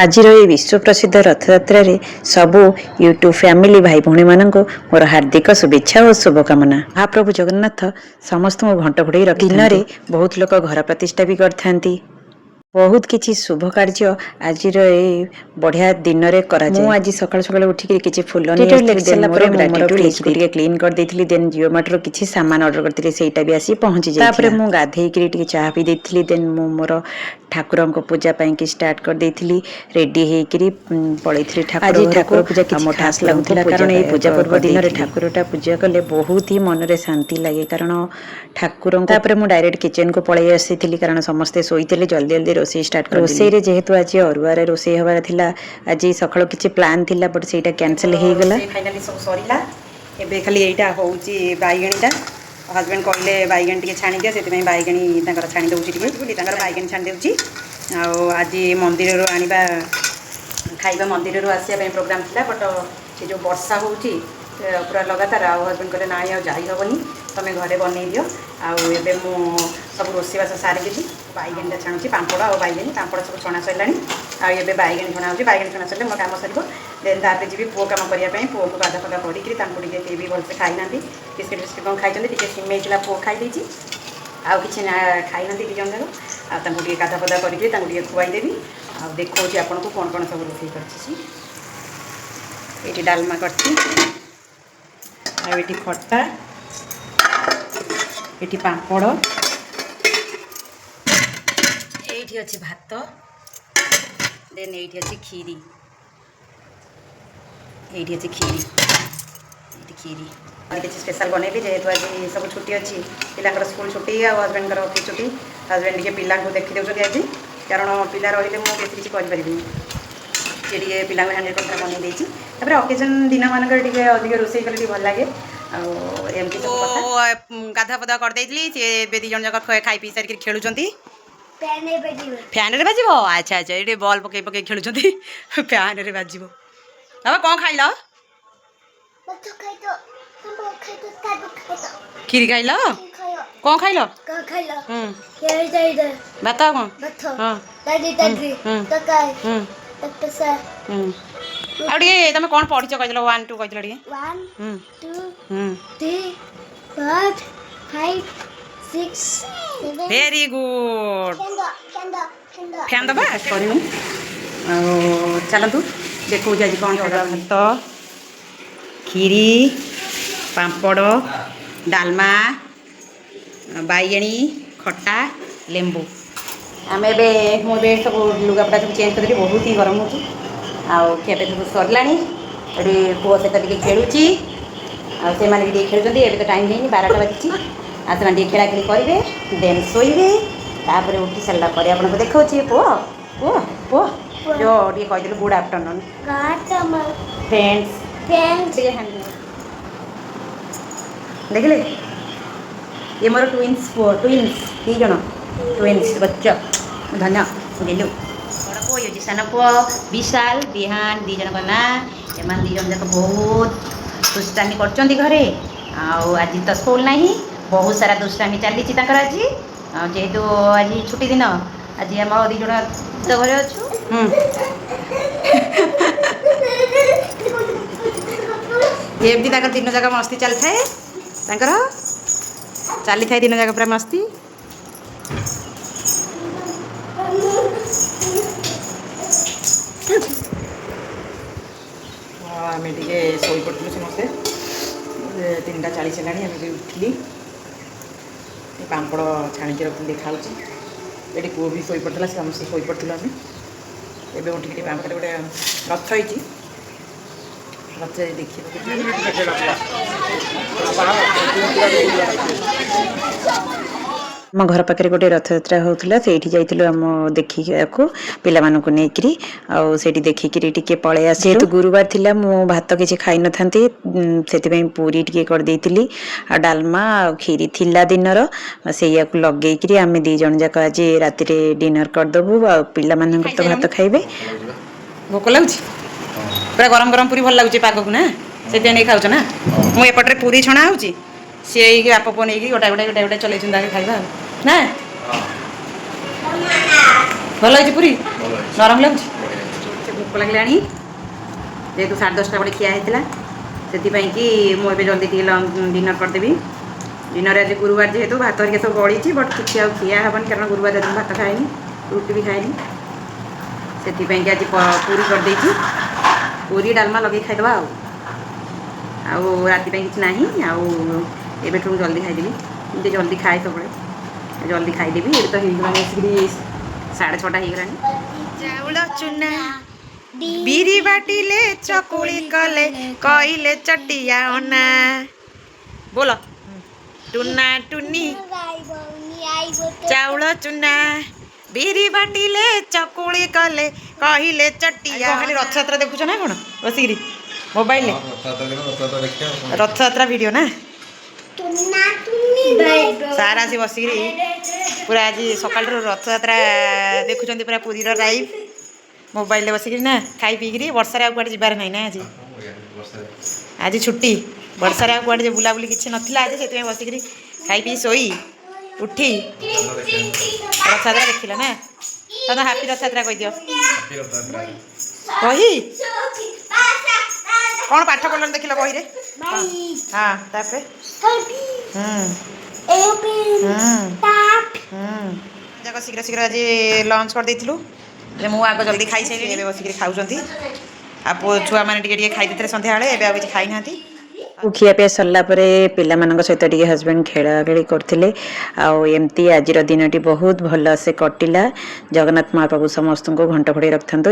ଆଜିର ଏହି ବିଶ୍ୱ ପ୍ରସିଦ୍ଧ ରଥଯାତ୍ରାରେ ସବୁ ୟୁଟ୍ୟୁବ୍ ଫ୍ୟାମିଲି ଭାଇ ଭଉଣୀମାନଙ୍କୁ ମୋର ହାର୍ଦ୍ଦିକ ଶୁଭେଚ୍ଛା ଓ ଶୁଭକାମନା। ମହାପ୍ରଭୁ ଜଗନ୍ନାଥ ସମସ୍ତଙ୍କୁ ଘଣ୍ଟ ଘୋଡ଼େଇ ରଖି ଦିନରେ ବହୁତ ଲୋକ ଘର ପ୍ରତିଷ୍ଠା ବି କରିଥାନ୍ତି। ବହୁତ କିଛି ଶୁଭ କାର୍ଯ୍ୟ ଆଜିର ଏଇ ବଢ଼ିଆ ଦିନରେ କରାଯାଏ। ମୁଁ ଆଜି ସକାଳୁ ସକାଳୁ ଉଠିକି କିଛି ଫୁଲ ନେଇ ଲେଖି ସାରିଲା ପରେ ମୁଁ ମୋର ଫ୍ରିଜକୁ ଟିକେ କ୍ଲିନ୍ କରିଦେଇଥିଲି। ଦେନ୍ ଜିଓ ମାର୍ଟରୁ କିଛି ସାମାନ ଅର୍ଡ଼ର କରିଥିଲି, ସେଇଟା ବି ଆସି ପହଞ୍ଚି ଯାଇଥିଲା। ତାପରେ ମୁଁ ଗାଧେଇକିରି ଟିକେ ଚାହା ପିଇ ଦେଇଥିଲି। ଦେନ୍ ମୁଁ ମୋର ଠାକୁରଙ୍କ ପୂଜା ପାଇଁକି ଷ୍ଟାର୍ଟ କରିଦେଇଥିଲି। ରେଡ଼ି ହେଇକିରି ପଳେଇଥିଲି ଠାକୁର। ଆଜି ଠାକୁର ପୂଜା କିଛି ଖାସ୍ ଲାଗୁଥିଲା, କାରଣ ଏଇ ପୂଜା ପର୍ବ ଦିନରେ ଠାକୁରଟା ପୂଜା କଲେ ବହୁତ ହି ମନରେ ଶାନ୍ତି ଲାଗେ, କାରଣ ଠାକୁରଙ୍କ। ତାପରେ ମୁଁ ଡାଇରେକ୍ଟ କିଚେନକୁ ପଳେଇ ଆସିଥିଲି, କାରଣ ସମସ୍ତେ ଶୋଇଥିଲେ। ଜଲ୍ଦି ଜଲ୍ଦି ରୋଷେଇ ଷ୍ଟାର୍ଟ। ରୋଷେଇରେ ଯେହେତୁ ଆଜି ଅରୁଆରେ ରୋଷେଇ ହେବାର ଥିଲା, ଆଜି ସକାଳୁ କିଛି ପ୍ଲାନ୍ ଥିଲା, ବଟ୍ ସେଇଟା କ୍ୟାନସେଲ୍ ହେଇଗଲା। ଫାଇନାଲି ସବୁ ସରିଲା। ଏବେ ଖାଲି ଏଇଟା ହେଉଛି ବାଇଗଣୀଟା। ହଜବେଣ୍ଡ କହିଲେ ବାଇଗଣ ଟିକେ ଛାଣି ଦିଅ, ସେଥିପାଇଁ ବାଇଗଣୀ ତାଙ୍କର ଛାଣି ଦେଉଛି ଟିକେ ବୋଲି ତାଙ୍କର ବାଇଗଣୀ ଛାଣି ଦେଉଛି। ଆଉ ଆଜି ମନ୍ଦିରରୁ ଆଣିବା ଖାଇବା, ମନ୍ଦିରରୁ ଆସିବା ପାଇଁ ପ୍ରୋଗ୍ରାମ୍ ଥିଲା, ବଟ୍ ସେ ଯେଉଁ ବର୍ଷା ହେଉଛି ପୁରା ଲଗାତାର, ଆଉ ହଜବେଣ୍ଡ କହିଲେ, ନାଇଁ, ଆଉ ଯାଇ ହେବନି, ତୁମେ ଘରେ ବନେଇ ଦିଅ। ଆଉ ଏବେ ମୁଁ ସବୁ ରୋଷେଇବାସ ସାରିଦେଲି। ବାଇଗଣୀଟା ଛାଣୁଛି, ପାମ୍ପଡ଼ ଆଉ ବାଇଗଣୀ। ପାମ୍ପଡ଼ ସବୁ ଛଣା ସରିଲାଣି, ଆଉ ଏବେ ବାଇଗଣୀ ଛଣା ହେଉଛି। ବାଇଗଣୀ ଛଣା ସରିଲେ ମୋ କାମ ସରିବ। ଦେନ୍ ତାପରେ ଯିବି ପୁଅ କାମ କରିବା ପାଇଁ। ପୁଅକୁ ଗାଧା ଫାଧା କରିକିରି ତାଙ୍କୁ ଟିକେ, କେହି ବି ଭଲସେ ଖାଇନାହାନ୍ତି। ବିସ୍କିଟ୍ ଫିସ୍କିଟ୍ କ'ଣ ଖାଇଛନ୍ତି ଟିକେ, ସିମେଇ ଥିଲା, ପୁଅ ଖାଇ ଦେଇଛି, ଆଉ କିଛି ନା ଖାଇନାହାନ୍ତି ଦୁଇ ଜଣ ଯାକ। ଆଉ ତାଙ୍କୁ ଟିକେ ଗାଧା ଫାଧା କରିକି ତାଙ୍କୁ ଟିକେ ଖୁଆଇଦେବି। ଆଉ ଦେଖାଉଛି ଆପଣଙ୍କୁ କ'ଣ କ'ଣ ସବୁ ରୋଷେଇ କରିଛି। ଏଇଠି ଡାଲମା କରିଛି, ଆଉ ଏଠି ଖଟା, ଏଠି ପାମ୍ପଡ଼, ଏଇଠି ଅଛି ଭାତ, ଦେନ୍ ଏଇଠି ଅଛି କ୍ଷୀରି, ଏଇଠି ଅଛି କ୍ଷୀରି, ଏଇଠି କ୍ଷୀରି। ଆଜି କିଛି ସ୍ପେଶାଲ୍ ବନେଇବି, ଯେହେତୁ ଆଜି ସବୁ ଛୁଟି ଅଛି, ପିଲାଙ୍କର ସ୍କୁଲ ଛୁଟି ଆଉ ହଜବେଣ୍ଡଙ୍କର ଅଫିସ୍ ଛୁଟି। ହଜବେଣ୍ଡ ଟିକେ ପିଲାଙ୍କୁ ଦେଖି ଦେଉଛନ୍ତି ଆଜି, କାରଣ ପିଲା ରହିଲେ ମୁଁ ବେଶୀ କିଛି କରିପାରିବିନି। ସେ ଟିକେ ପିଲାଙ୍କୁ ହ୍ୟାଣ୍ଡେଲ୍ କରି ବନେଇ ଦେଇଛି। ତାପରେ ଅକେଜନ୍ ଦିନମାନଙ୍କରେ ଟିକେ ଅଧିକ ରୋଷେଇ କଲେ ଟିକେ ଭଲ ଲାଗେ। ଆଉ ଏମିତି ସବୁ କଥା। ଗାଧା ପଧା କରିଦେଇଥିଲି। ସିଏ ଏବେ ଦୁଇ ଜଣ ଯାକ ଖାଇ ପିଇ ସାରିକି ଖେଳୁଛନ୍ତି। ଫ୍ୟାନରେ ବାଜିବ? ଆଚ୍ଛା, ଏଇଠି ବଲ୍ ପକେଇ ପକେଇ ଖେଳୁଛନ୍ତି, ଫ୍ୟାନରେ ବାଜିବ। ବାବା, କ'ଣ ଖାଇଲ? କ୍ଷୀରି ଖାଇଲ? କ'ଣ ଖାଇଲ? ଭାତ ଆଉ କ'ଣ? ହଁ ହୁଁ ଆଉ ଟିକେ ତମେ କ'ଣ ପଢିଛ କହିଥିଲ? ୱାନ୍ ଟୁ କହିଥିଲ ଟିକେ। One, two, three, four, five, six, seven. Very good. Fan. Fan ଦେବା କରିନୁ। ଆଉ ଚାଲନ୍ତୁ, ଦେଖଉଛି ଆଜି କ'ଣ ଖାଇବା। ଭାତ, କ୍ଷୀରି, ପାମ୍ପଡ଼, ଡାଲମା, ବାଇଗଣୀ, ଖଟା, ଲେମ୍ବୁ। ଆମେ ଏବେ ମୁଁ ଏବେ ସବୁ ଲୁଗାପଟା ସବୁ ଚେଞ୍ଜ କରିଦେଲି। ବହୁତ ହି ଗରମ ହେଉଛି। ଆଉ ଖିଆପିଆ ସବୁ ସରିଲାଣି। ଏଠି ପୁଅ ସହିତ ଟିକେ ଖେଳୁଛି, ଆଉ ସେମାନେ ବି ଟିକେ ଖେଳୁଛନ୍ତି। ଏବେ ତ ଟାଇମ୍ ହେଇନି, 12ଟା ବାଜିଛି। ଆଉ ସେମାନେ ଟିକେ ଖେଳାଖେଳି କରିବେ, ଦେନ୍ ଶୋଇବେ। ତାପରେ ଉଠି ସାରିଲା ପରେ ଆପଣଙ୍କୁ ଦେଖାଉଛି। ପୁଅ, ପୁଅ, ପୁଅ, ଯୋଉ ଟିକେ କହିଦେଲୁ ଗୁଡ୍ ଆଫ୍ଟରନୁନ୍ ଫ୍ରେଣ୍ଡସ୍। Friends. ଟିକେ ହ୍ୟାଣ୍ଡ ଦେଖିଲେ, ଇଏ ମୋର ଟୁଇନ୍ସ ପୁଅ, ଟୁଇନ୍ସ ଦୁଇ ଜଣ ଟୁଇନ୍ସ ବଚ୍ଚା। ଧନ୍ୟ ଗେଲୁ। ବଡ଼ ପୁଅ, ଇଏ ହେଉଛି ସାନ ପୁଅ, ବିଶାଲ, ବିହାନ ଦୁଇ ଜଣଙ୍କ ନାଁ। ଏମାନେ ଦୁଇ ଜଣ ଯାକ ବହୁତ ଦୁଷ୍ଟାମି କରୁଛନ୍ତି ଘରେ। ଆଉ ଆଜି ତ ସ୍କୁଲ ନାହିଁ, ବହୁତ ସାରା ଦୁଷ୍ଟାମି ଚାଲିଛି ତାଙ୍କର ଆଜି। ଆଉ ଯେହେତୁ ଆଜି ଛୁଟି ଦିନ, ଆଜି ଆମ ଦୁଇ ଜଣ ତ ଘରେ ଅଛୁ। ଏମିତି ତାଙ୍କର ଦିନ ଯାକ ମସ୍ତି ଚାଲିଥାଏ, ତାଙ୍କର ଚାଲିଥାଏ ଦିନ ଯାକ ପୁରା ମସ୍ତି। ଆମେ ଟିକେ ଶୋଇପଡ଼ିଥିଲୁ ସମସ୍ତେ। 3ଟା 40 ହେଲାଣି, ଆମେ ବି ଉଠିଲି। ପାମ୍ପଡ଼ ଛାଣିକି ରଖିଥିଲି, ଖାଉଛି। ଏଠି ପୁଅ ବି ଶୋଇପଡ଼ିଥିଲା, ସମସ୍ତେ ଶୋଇପଡ଼ିଥିଲୁ ଆମେ। ଏବେ ଉଠିକି ଟିକେ ପାମ୍ପଡ଼। ଗୋଟେ ରଥ ହେଇଛି, ରଥ ଯାଇ ଦେଖିବାକୁ ଯିବୁ। ଆମ ଘର ପାଖରେ ଗୋଟେ ରଥଯାତ୍ରା ହେଉଥିଲା, ସେଇଠି ଯାଇଥିଲୁ ଆମ ଦେଖିବାକୁ ପିଲାମାନଙ୍କୁ ନେଇକିରି। ଆଉ ସେଇଠି ଦେଖିକିରି ଟିକେ ପଳେଇ ଆସିଲୁ। ଯେହେତୁ ଗୁରୁବାର ଥିଲା, ମୁଁ ଭାତ କିଛି ଖାଇନଥାନ୍ତି, ସେଥିପାଇଁ ପୁରୀ ଟିକେ କରିଦେଇଥିଲି। ଆଉ ଡାଲମା ଆଉ କ୍ଷୀରି ଥିଲା ଦିନର, ସେଇଆକୁ ଲଗେଇକିରି ଆମେ ଦୁଇ ଜଣ ଯାକ ଆଜି ରାତିରେ ଡିନର କରିଦେବୁ। ଆଉ ପିଲାମାନଙ୍କର ତ ଭାତ ଖାଇବେ। ଭୋକ ଲାଗୁଛି ପୁରା। ଗରମ ଗରମ ପୁରୀ ଭଲ ଲାଗୁଛି ପାଗକୁ ନା, ସେଥିପାଇଁ ନେଇ ଖାଉଛ ନା? ମୁଁ ଏପଟରେ ପୁରୀ ଛଣା ହେଉଛି, ସିଏ ହେଇକି ବାପ ପୁଅ ନେଇକି ଗୋଟା ଗୋଟା ଗୋଟା ଗୋଟା ଚଲେଇଛନ୍ତି। ଆଗେ ଖାଇବା ଆଉ ନା। ଭଲ ହେଇଛି ପୁରୀ, ନରମ ଲାଗୁଛି। ଭୋକ ଲାଗିଲାଣି। ଯେହେତୁ 10:30 ବେଳେ ଖିଆ ହେଇଥିଲା, ସେଥିପାଇଁ କି ମୁଁ ଏବେ ଜଲ୍ଦି ଟିକେ ଡିନର୍ କରିଦେବି। ଡିନର୍ ଆଜି ଗୁରୁବାର ଯେହେତୁ, ଭାତ ହେରିକା ସବୁ ବଳିଛି, ବଟ୍ କିଛି ଆଉ ଖିଆ ହେବନି, କାରଣ ଗୁରୁବାର ଆଜି ମୁଁ ଭାତ ଖାଏନି, ରୁଟି ବି ଖାଏନି। ସେଥିପାଇଁ କି ଆଜି ପୁରୀ କରିଦେଇଛି। ପୁରୀ ଡାଲମା ଲଗେଇ ଖାଇଦେବା। ଆଉ ଆଉ ରାତି ପାଇଁ କିଛି ନାହିଁ। ଆଉ ଏବେଠୁ ମୁଁ ଜଲ୍ଦି ଖାଇଦେବି। ମୁଁ ଟିକେ ଜଲ୍ଦି ଖାଏ ସବୁବେଳେ, ଜଲ୍ଦି ଖାଇଦେବି। ଏବେ ତ ହେଇଗଲାଣି ଆସିକିରି 6:30 ହେଇଗଲାଣି। ଚାଉଳ ଚୁନା ବିରି ବାଟିଲେ, ଚକୁଳି କଲେ, କହିଲେ ଚଟିଆ ଅନା। ବୋଲ, ଟୁନା ଟୁନି। ଚାଉଳ ଚୁନା ବିରି ବାଟିଲେ, ଚକୁଳି କଲେ, କହିଲେ ଚଟିଆ। ଖାଲି ରଥଯାତ୍ରା ଦେଖୁଛ ନା କ'ଣ ବସିକିରି ମୋବାଇଲରେ? ରଥଯାତ୍ରା ଦିନ ରଥଯାତ୍ରା ଦେଖିବା ଆଉ କଣ। ରଥଯାତ୍ରା ଭିଡ଼ିଓ ନା? ଟୁନା ଟୁନି। ସାର୍ ଆସି ବସିକିରି ପୁରା ଆଜି ସକାଳରୁ ରଥଯାତ୍ରା ଦେଖୁଛନ୍ତି ପୁରା ପୁରୀର ଲାଇଭ୍ ମୋବାଇଲରେ ବସିକିରି ନା। ଖାଇ ପିଇକିରି ବର୍ଷାରେ ଆଉ କୁଆଡ଼େ ଯିବାର ନାହିଁ ନା ଆଜି? ବର୍ଷାରେ। ଆଜି ଛୁଟି। ବର୍ଷାରେ ଆଉ କୁଆଡ଼େ ଯେ ବୁଲାବୁଲି କିଛି ନଥିଲା ଆଜି, ସେଥିପାଇଁ ବସିକିରି ଖାଇ ପିଇ ଶୋଇ ଉଠି ରଥଯାତ୍ରା ଦେଖିଲ ନା? ତମେ ହାପି ରଥଯାତ୍ରା କହିଦିଅ। ହାପି ରଥଯାତ୍ରା। ବହି କ'ଣ ପାଠ ପଢ଼ିଲନି ଦେଖିଲ ବହିରେ? ହଁ, ତାପରେ? ହୁଁ ଯାକ ଶୀଘ୍ର ଶୀଘ୍ର ଆଜି ଲଞ୍ଚ କରିଦେଇଥିଲୁ ଯେ ମୁଁ ଆଗ ଜଲ୍ଦି ଖାଇସାରିଲିଣି। ଏବେ ବସିକିରି ଖାଉଛନ୍ତି। ଆଉ ପୁଅ ଛୁଆମାନେ ଟିକେ ଟିକେ ଖାଇ ଦେଇଥିଲେ ସନ୍ଧ୍ୟାବେଳେ, ଏବେ ଆଉ କିଛି ଖାଇନାହାନ୍ତି। ଖିଆପିଆ ସରିଲା ପରେ ପିଲାମାନଙ୍କ ସହିତ ଟିକେ ହଜବେଣ୍ଡ ଖେଳା ଖେଳି କରୁଥିଲେ। ଆଉ ଏମିତି ଆଜିର ଦିନଟି ବହୁତ ଭଲସେ କଟିଲା। ଜଗନ୍ନାଥ ମହାପ୍ରଭୁ ସମସ୍ତଙ୍କୁ ଘଣ୍ଟ ଘୋଡ଼େଇ ରଖିଥାନ୍ତୁ।